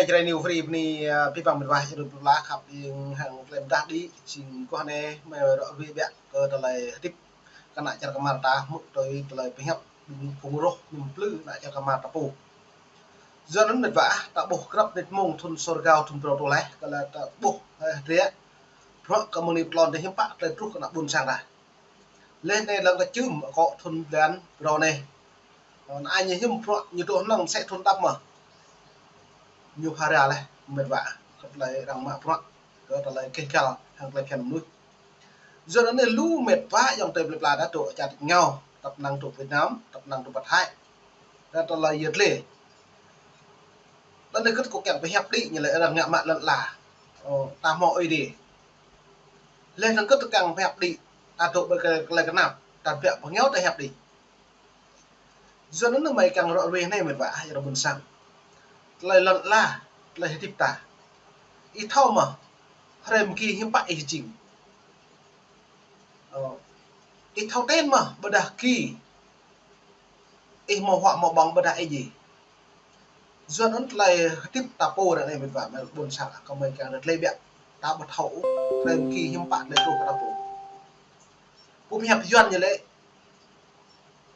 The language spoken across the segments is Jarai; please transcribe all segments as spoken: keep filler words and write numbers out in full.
Jrai New Free bơni, ơ, abih bang mĕt wa, jrai pơlah khăp ing hăng klem dah đĭ, jing kơ anai, mơi ră ruai biă kơ tơlơi hơdip kơ ană čar kơmar ta, hmư̆ tui tơlơi pơhiăp ƀing phung roh, ƀing plư ană čar kơmar ta pô. Yua anŭn mĕt wa, ta ƀuh krăp mơnit mông thŭn sa rơgao thŭn phrâo rơtuh laih, kơ la ta ƀuh, ơ, hơdră, bruă kơ mơ̆ng anai pơtlon tơ hiư̆m pă tơlơi truh kơ ană ƀôn sang ta. Laih anai lăng kơ čưm akŏ thŭn blan phrâo anai. Ơ, anai ñu hiư̆m bruă ñu truh năng sĕ thŭn tăp mơ̆n. Ñu phara laih mĕt wa, kơ tơlơi arăng mă bruă, kơ tơlơi keh kal, hăng tơlơi phiăn mơnuih. Yua anŭn anai lu mĕt wa ayŏng adơi plơi pla ta truh čar ngao, tăp năng truh Việt Nam, tăp năng truh pơ Thái. Ta tơlơi yơh lĕ. Anŭn anai kơ kâo kiăng pơhiăp đĭ ñu lĕ arăng ngă mă lŏn ala. Ơ, ta hmâo Ơi Adai. Laih anŭn kơ kiăng pơhiăp đĭ, ta truh ƀơi kơ tơlơi kơnap, ta biă pơngeo ta hiăp đĭ. Yua anŭn anai mơi kiăng ră ruai anai mĕt wa, ơ, ƀôn sang. Tơlơi lŏn ala, tơlơi hơdip ta. Ih thâo mơ̆, hrơi mơ̆ng ki hiư̆m pă ih jing. Ơ, ih thâo ten mơ̆, ƀôdah ki ih hmâo huă hmâo ƀơ̆ng ƀôdah ih djai. Yua anŭn tơlơi hơdip ta pô ră anai mĕt wa, mơi ƀôn sang kơ mơi kiăng rơtlĕ biă. Ta ƀu thâo ôh, hrơi mơ̆ng ki hiư̆m pă tơlơi truh kơ ta pô. Pơhiăp Yuan ñu lĕ,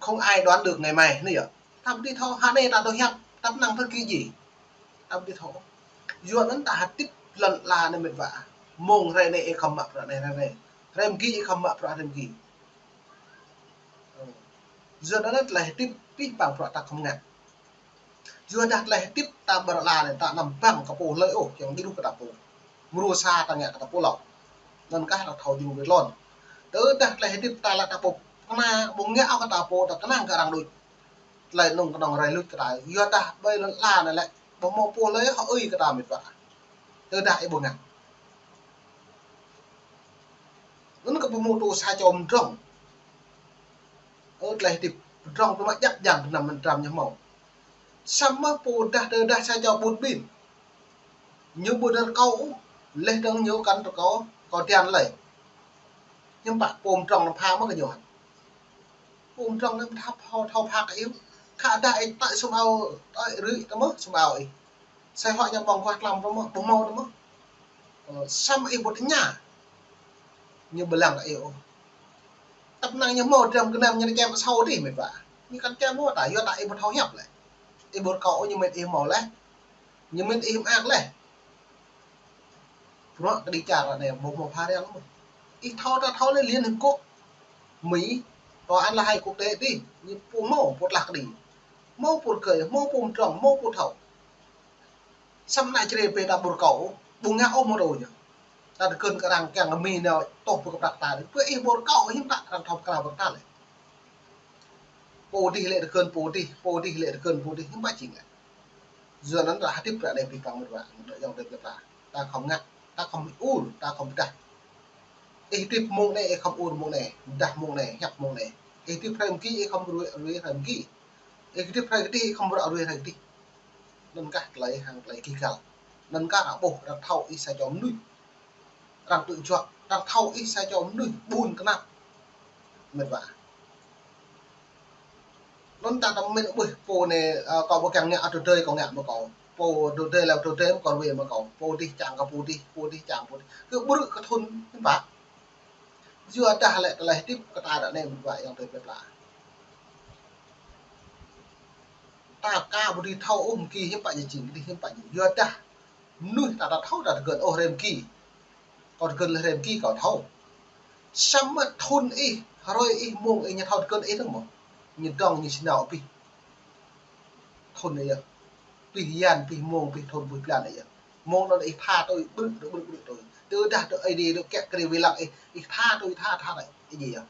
không ai đoán được ngày mai, anai yơh. Ta ƀu dưi thâo, hă anai ta dŏ hiăp, ta ƀu năng thâo ki djai. Ta ƀu dưi thâo. Yua anŭn ta hơdip lŏn ala anai mĕt wa. Mông hrơi anai ih khŏm mă bruă anai hrơi anai. Hrơi mơ̆ng ki ih khŏm mă bruă hrơi mơ̆ng ki. Ơ. Yua anŭn tơlơi hơdip abih bang bruă ta khŏm ngă. Yua dah tơlơi hơdip ta ƀơi lŏn ala anai ta anăm bang kơ pô hlơi ôh, kiăng djru kơ ta pô. Mrô sa ta ngă kơ ta pô hlâo. Anŭn kah ta thâo djru ƀơi lŏn. Tơdah tơlơi hơdip ta lĕ ta pô kơnang ƀu ngă kơ ta pô, ta kơnang kơ arăng đôč. Tơlơi nŭng kơnơ̆ng rai luč kơ ta. Yua dah ƀơi lŏn ala anai lĕ, ƀu hmâo pô hlơi hơơi kơ ta mĕt wa. Tơdah ih ƀu ngă. Anŭn kơ pơhmutu sa čô pơdrŏng. Ơ, tơlơi hơdip pơdrŏng tơma djăp jang pơnăm mơnam ñu hmâo. Samơ̆ pô dah tơdah sa čô ƀun ƀin. Ñu ƀu dơ̆ng rơkâo, laih dơ̆ng ñu kăn rơkâo, rơkâo tian lơi. Hiư̆m pă pô pơdrŏng anŭn pha mơ̆ kơ ñu hă. Pô pơdrŏng anŭn thâo, thâo pha kơ iu. Khă dah ih tơ̆i sum ao, tơ̆i rư̆i tơ mơ̆ sum ao ih. Sai huă ñu ƀơ̆ng kuah tlam tơ mơ̆, ƀu hmâo tơ mơ̆. Ơ, samơ̆ ih ƀu tơña. Ñu ƀu lăng kơ ih ôh. Tăp năng ñu hmâo dram gơnam ñu čem pơsâo dih mĕt wa. Ñu kăn čem ôh ta, yua ta ih ƀu thâo hiăp lĕ. Ih ƀu rơkâo ôh ñu mĕt ih hmâo laih. Ñu mĕt ih mơak laih. Bruă kơđi čar anai ƀu hmâo pha răng mơ̆n. Ih thâo ta thâo lĕ Liên Hiệp Quốc. Mỹ, tòa án là hai quốc tế dih, ñu pô hmâo pô tlah kơđi. Hmâo pô rơgơi, hmâo pô pơdrŏng, hmâo pô thâo. Samơ̆ ană Jrai ƀu ta ƀu rơkâo, ƀu ngă ôh mơ̆ rô ñu. Ta tơgŭn kơ arăng kiăng Mi nao tŏh pơ kơprăk ta dih. Pơ ih ƀu rơkâo hiư̆m pă arăng thâo pơkra pơkra lĕ. Pô dih lĕ tơgŭn pô dih, pô dih lĕ tơgŭn pô dih, hiư̆m pă jing lĕ. Yua anŭn ta hơdip ră anai abih bang mĕt wa, ayŏng adơi plơi pla. Ta khŏm ngă, ta khŏm ur, ta khŏm pơdah. Ih hơdip mông anai, ih khŏm ur mông anai, pơdah mông anai, hiăp mông anai. Ih hơdip hrơi mơ̆ng ki, ih khŏm ruai, ruai hrơi mơ̆ng ki. Ih hơdip hrơi kơdih, ih khŏm ruai, ruai hrơi kơdih. Anŭn kah tơlơi hăng tơlơi kih găl. Anŭn kah arăng ƀuh, arăng thâo ih sa čô mơnuih. Arăng tŭ juă, arăng thâo ih sa čô mơnuih ƀun kơnap. Mĕt wa. Anŭn ta tơmĕn ƀuh pô anai, ơ, kâo ƀu kiăng ngă tơdơi kâo ngă mơ̆ kâo. Pô tơdơi lĕ tơdơi mơ̆ kâo ruai mơ̆ kâo. Pô dih čang kơ pô dih, pô dih čang pô dih. Kơ ƀrư̆ kơ thŭn hiư̆m pă. Yua dah lĕ tơlơi hơdip kơ ta ră anai mĕt wa ayŏng adơi plơi pla. Ta aka ƀu dưi thâo ôh mơ̆ng ki hiư̆m pă ñu jing, kơdih hiư̆m pă ñu. Yua dah mơnuih ta, ta thâo ta tơgŭn ôh hrơi mơ̆ng ki. Kâo tơgŭn lĕ hrơi mơ̆ng ki kâo thâo. Samơ̆ thŭn ih, hrơi ih, mông ih ñu thâo tơgŭn ih dơ̆ng mơ̆. Ñu dơ̆ng ñu sơnao abih. Thŭn ih yơh. Abih yan, abih mông, abih thŭn, abih blan ih yơh. Mông anŭn ih tha tui, ƀrư̆ tui, ƀrư̆ tui, ƀrư̆ tui. Tơdah tui Ơi Adai tui kiă kriê wai lăng ih, ih tha tui, tha, tha tui. Ih djai yơh.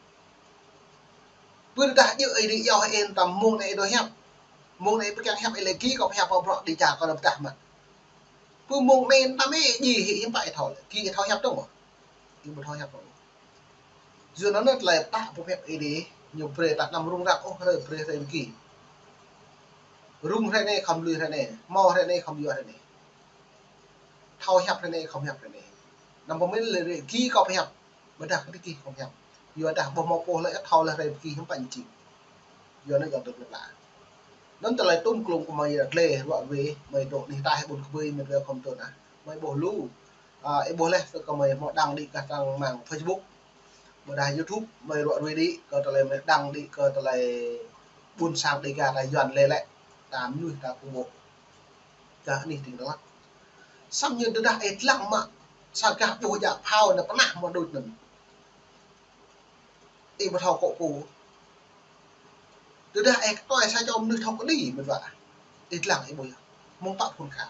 Pơ tơdah djơ̆ Ơi Adai iâu hĭ ih tơm mông anai ih dŏ hiăp. Mông anai ih ƀu kiăng hiăp ih lĕ ki kâo pơhiăp pơ bruă kơđi čar kâo dŏ pơdah mơ̆n. Pơ mông anai tơm ih djai hĭ hiư̆m pă ih thâo lĕ. Ki ih thâo hiăp dơ̆ng mơ̆. Ih ƀu thâo hiăp dơ̆ng. Yua anŭn tơlơi pơtă pơhiăp Ơi Adai, ñu brơi ta anăm rŭng răng ôh hrơi brơi hrơi mơ̆ng ki. Rŭng hrơi anai khŏm lui hrơi anai, hmâo hrơi anai khŏm yua hrơi anai. Thâo hiăp hrơi anai khŏm hiăp hrơi anai. Anăm pơmĭn lĕ ki kâo pơhiăp, ƀôdah kơdih ki khŏm hiăp. Yua dah ƀu hmâo pô hlơi thâo lĕ hrơi mơ̆ng ki hiư̆m pă ñu jing. Yua anŭn ayŏng adơi plơi pla. Anŭn tơlơi tŭm klŭng kơ mơi ră gleh ruă wê, mơi dŏ anih ataih ƀôn kơbơi mơi wê khŏm tŭ anŭn. Mơi ƀuh lu. A, ih ƀuh laih tơ kơ mơi hmâo đăng đĭ kơ trang mạng Facebook. Ƀôdah YouTube mơi ruă wê đĭ kơ tơlơi mơi đăng đĭ kơ tơlơi ƀôn sang Dêga ta Yuan lĕ lĕ. Ta mơnuih ta kơ ƀuh. Kơ anih tring tơlăt. Samơ̆ ñu tơdah ih lăng mă sa gah ƀuh jak phao anŭn pơnah mă đôč anŭn. Ih ƀu thâo kŏ pô. Tơdah ih kơtoi sa čô mơnuih thâo kơđi mơ̆n wă. Ih lăng ih ƀuh yơh. Mơ̆ng pă phŭn kha.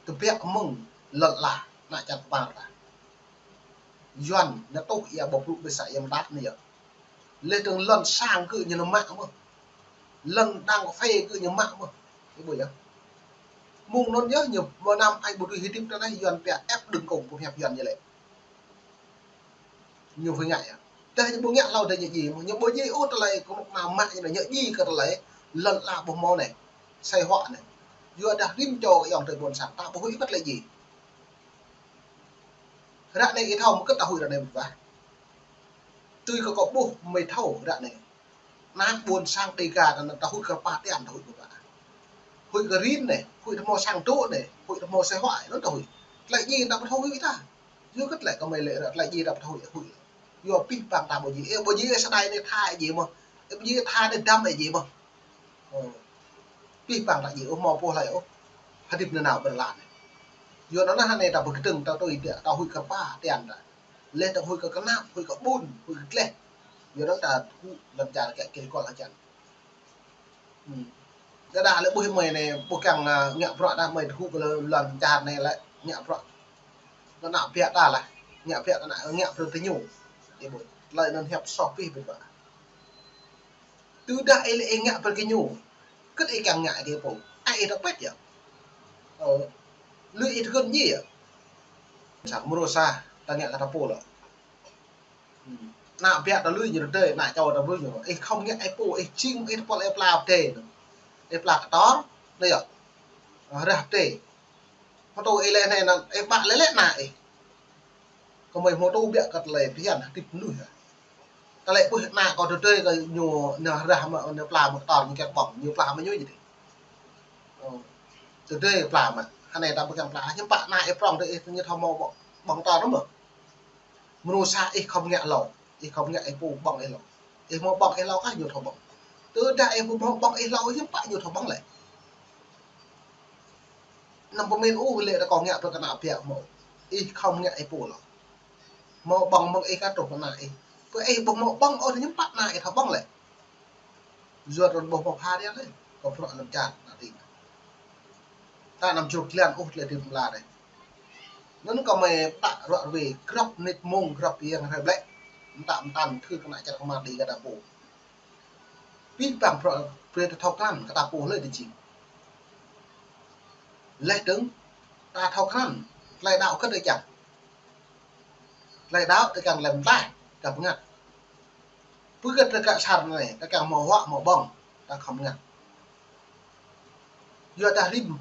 Tơbiă mơ̆ng lŏn ala ană čar kơpal ta. Yuan ñu tuh ia ƀu brŭ ƀơi să ia mơdat anai yơh. Leh dơ̆ng lŏn sang kơ ñu nao mă mơ̆n. Lŏn đang kơphê kơ ñu mă mơ̆n. Ih ƀuh yơh. Mơ̆ng anŭn yơh ñu mơ̆ năm ai ƀu tui hơdip ta anai Yuan pia ép đừng cùng pơhiăp Yuan ñu lĕ. Ñu pơngă yơh. Tơdah ñu ƀu ngă hlâo tơdah ñu djai mơ̆n. Ñu ƀu djai ôh tơlơi kơnuk kơna mă ñu, ñu djai kơ tơlơi lŏn ala ƀu hmâo anai. Sai huă anai. Yua dah rĭm čô ayŏng adơi ƀôn sang ta ƀu huĭ kơ tơlơi djai. Ră anai ih thâo mơ̆ kơ ta huĭ ră anai mơ̆n wă. Tui kơ kâo ƀuh mơi thâo ră anai. Ană ƀôn sang Dêga ta anŭn ta huĭ kơ pơtian ta huĭ kơ wă. Huĭ kơ rin anai, huĭ ta hmâo sang dŏ anai, huĭ ta hmâo sai huă anŭn ta huĭ. Tơlơi djai ta ƀu thâo huĭ ta. Yua kơ tơlơi kơ mơi lĕ ră tơlơi djai ta ƀu thâo huĭ. Yua pih pang ta ƀu djai. Ih ƀu djai sa đai anai tha djai mơ̆n. Ih ƀu djai tha anai dăm djai mơ̆n. Ơ. Pih pang ta djai ôh, hmâo pô hlơi ôh. Hơdip nanao ƀơi lŏn anai. Yua anŭn anai ta pơkơdơ̆ng ta tui ta, ta huĭ kơ pơtian ta. Leh ta huĭ kơ kơnap, huĭ kơ ƀun, huĭ kơ gleh. Yua anŭn ta tơgŭ lŏn čar kĕ kĕ kol hơjăn. Hmm. Tơdah lĕ ƀuh mơi anai, ƀuh kiăng, a, ngă bruă dah mơi tơgŭ kơ lŏn čar anai lĕ ngă bruă. Kơ ană biă ta lah, ngă biă kơ ană, ngă brơi kơ ñu. Ih ƀuh, tơlơi anŭn hiăp soh pih ƀiă. Tơdah ih lĕ ih ngă brơi kơ ñu. Kơ ih kiăng ngă kơ pô. Ai ih tơpĕt yơh. Ơ. Lui ih tơgŭn ñu yơh. Sa mrô sa, ta ngă kơ ta pô lĕ. Hmm. Ană biă ta lui ñu tơdơi, ană čô ta lui ñu. Ih khŏm ngă ih pô, ih jing, ih tơpul, ih pla pơdai. Ih pla kơtor, anai yơh. Rah pơdai. Hmâo tŭ ih lĕ anai anŭn, ih ƀă lĕ lĕ ană ih. Kơ mơi hmâo tŭ biă kơ tơlơi phiăn hơdip mơnuih. Tơlơi ƀuh ană kâo tơdơi kơ ñu, ñu rah mă, ñu pla mă kơtor, ñu kiăng ƀơ̆ng, ñu pla mă ñu djơ̆ dih. Ơ. Tơdơi pla mă, hơnai ta ƀu kiăng pla, hiư̆m pă ană ih prŏng tơ ih ñu thâo hmâo ƀơ̆ng, ƀơ̆ng kơtor anŭn mơ̆n. Mrô sa ih khŏm ngă hlâo, ih khŏm ngă ih pô ƀơ̆ng ih hlâo. Ih hmâo ƀơ̆ng ih hlâo kah ñu thâo ƀơ̆ng. Tơdah ih ƀu hmâo ƀơ̆ng ih hlâo hiư̆m pă ñu thâo ƀơ̆ng lĕ. Anăm pơmĭn ôh lĕ ta kâo ngă brơi kơ ană biă hmâo. Ih khŏm ngă ih pô hlâo. Hmâo ƀơ̆ng mơ̆ng ih kah truh kơ ană ih. Pơ ih ƀu hmâo ƀơ̆ng ôh hiư̆m pă ană ih thâo ƀơ̆ng lĕ. Yua anŭn ƀu hmâo pha rian lĕ. Kơ bruă lăm čar ană tring. Ta anăm čruk jơlan ôh tơlơi hơdip mơla anai. Anŭn kơ mơi pă ruă ruê grăp mơnit mông grăp yang hrơi ƀlĕ. Mơtă mơtăn thưr kơ ană čar kơmar Dêga ta pô. Pih pang bruă brơi ta thâo krăn kơ ta pô hlơi ta jing. Leh dơ̆ng ta thâo krăn tơlơi đaŏ kơ ta čang. Tơlơi đaŏ ta kiăng lăm tlaih ta pơngăt. Pơgơ̆t ta kă sar anai, ta kiăng hmâo huă hmâo ƀơ̆ng, ta khŏm ngă. Yua dah rĭm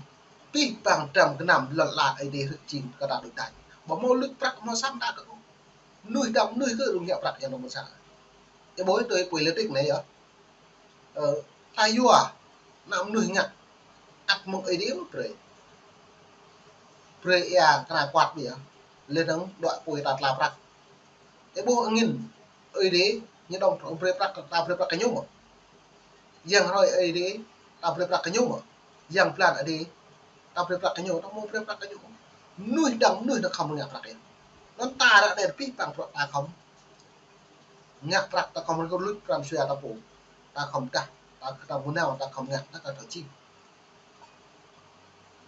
pih pang dram gơnam lŏn ala Ơi Adai rơ̆k jing kơ ta đôč đač. Ƀu hmâo luč prăk hmâo săm ta kơ ôh. Mơnuih dang mơnuih kơ rŭng ngă prăk yang dong mơsa. Ih ƀuh tui pui lĕ tik anai yơh. Ơ, ta yua, ană mơnuih ngă, ăt mơ̆ng Ơi Adai mơ̆ brơi. Brơi ia kơna kuat biă, leh anŭn đuaĭ apui ta tla prăk. Ih ƀuh angĭn, Ơi Adai, ñu dong brơi prăk, ta brơi prăk kơ ñu mơ̆. Yang hrơi Ơi Adai, ta brơi prăk kơ ñu mơ̆. Yang blan Ơi Adai, ta brơi prăk kơ ñu, ta ƀu brơi prăk kơ ñu. Mơnuih dang mơnuih anŭn khŏm ngă prăk yơh. Anŭn ta ră anai pih pang bruă ta khŏm ngă prăk ta khŏm rơkâo luč pran jua ta pô. Ta khŏm dah, ta kơ ta ƀu nao, ta khŏm ngă, ta kơ ta jing.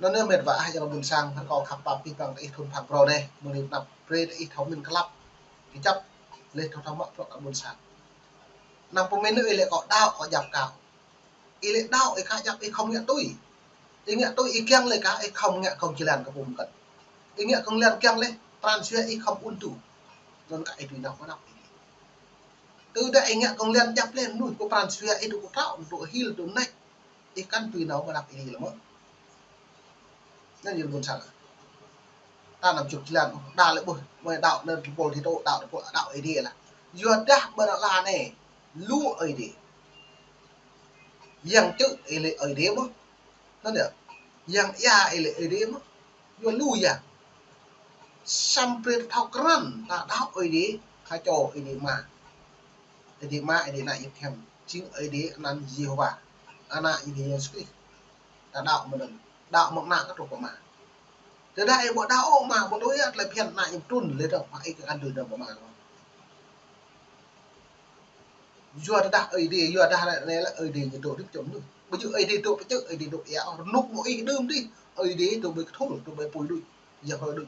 Anŭn yơh met wa ah yang ƀôn sang, rơkâo khăp pap pih pang ta ih thun phang brơi anai, mơ̆ng anai pơanăp brơi ta ih thâo mĭn kơlăp, kơjăp, leh thâo thâo mă bruă ta ƀôn sang. Anăm pơmĭn ih lĕ kâo đaŏ, kâo djăp kâo. Ih lĕ đaŏ, ih kơ djăp, ih khŏm ngă tui. Ih ngă tui, ih kiăng lĕ kơ, ih khŏm ngă kông jơlan kơ pô mơkăn. Ih ngă kông jơlan kiăng lĕ, pran jua ih khŏm ŭn tŭ. Anŭn kơ ih tui nao mơnăp ih. Tơdah ih ngă kông jơlan djăp lĕ, mơnuih kơ pran jua ih tŭ kơ trao, tŭ hil, tŭ nač. Ih kăn tui nao mơnăp ih lĕ mơ̆. Anŭn yơh ƀôn sang. Ta anăm čruk jơlan, đa lĕ ƀuh, mơi đaŏ anŭn tơpul ti tŭ, đaŏ tơpul, đaŏ Ơi Adai lah. Yua dah ƀơi lŏn ala anai, lu Ơi Adai. Yang čư̆ ih lĕ Ơi Adai mơ̆. Anŭn yơh. Yang ia ih lĕ Ơi Adai mơ̆. Yua lu yang. Samơ̆ brơi ta thâo krăn, ta đaŏ Ơi Adai, kha čô Ơi Adai Ama. Ơi Adai Ama, Ơi Adai Ană, Ơi Adai Hiam. Jing Ơi Adai anăn Yêhôwa. Ană Ơi Adai Yêsu Krist. Ta đaŏ mơ̆ng anŭn. Đaŏ mơ̆ng ană kơ truh pơ ama. Tơdah ih ƀu đaŏ ôh ama, ƀu tui ih tơlơi phiăn ană ih trŭn lĕ dơ̆ng, mă ih kơ ăn tui dơ̆ng pơ ama. Yua tơdah Ơi Adai, yua dah anai lĕ Ơi Adai ñu dŏ rĭm čô mơnuih. Ƀu djơ̆ Ơi Adai dŏ pơčư̆, Ơi Adai dŏ ia ôh, rơnŭk mơ̆ng ih đưm dih, Ơi Adai dŏ ƀơi kơthul, dŏ ƀơi apui đôč, yơh hơdơ̆ng.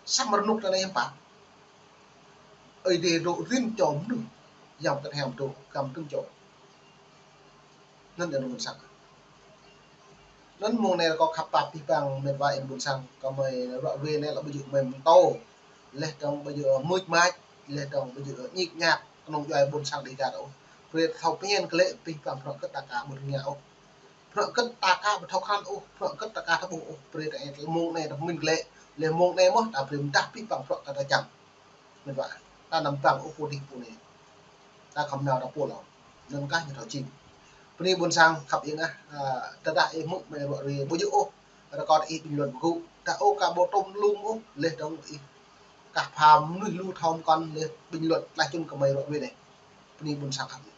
Samơ̆ rơnŭk ta anai hiư̆m pă. Ơi Adai dŏ rĭm čô mơnuih, yang kơtang hiam dŏ găm rĭm čô. Anŭn yơh ƀuôn sang. Anŭn mông anai kâo khăp pap abih bang met wa ayŏng ƀuôn sang, kơ mơi ruă ruê anai lĕ ƀu djơ̆ mơi mơtô, laih dơ̆ng ƀu djơ̆ mưč mač, laih dơ̆ng ƀu djơ̆ ñik ñak, kơnơ̆ng djuai ƀuôn sang Dêga ta ôh. Brơi thâo phiăn glaĭ abih bang bruă kơ̆t ta ka ƀu rơngiă ôh. Bruă kơ̆t ta ka ƀu thâo krăn ôh, bruă kơ̆t ta ka ta ƀuh ôh, brơi ta ĕt mông anai ta pơmĭn glaĭ, laih mông anai mơ̆ ta brơi mơdah abih bang bruă kơ̆t ta čang. Met wa, ta anăm bang ôh pô dih pô anai. Ta khŏm nao ta pô lŏ. Anŭn kah ñu thâo jing. Bơni ƀuôn sang khăp ing ah, a, tơdah ih hmư̆ mơi ruă ruê ƀu djơ̆ ôh. Rơkâo ih bình luận pơgŭ. Ta ôh ka ƀu tôm lung ôh, laih dơ̆ng ih kah pha mơnuih lu thâo mơkŏn laih bình luận tlaih čun kơ mơi ruă ruê anai. Bơni ƀuôn sang khăp ing.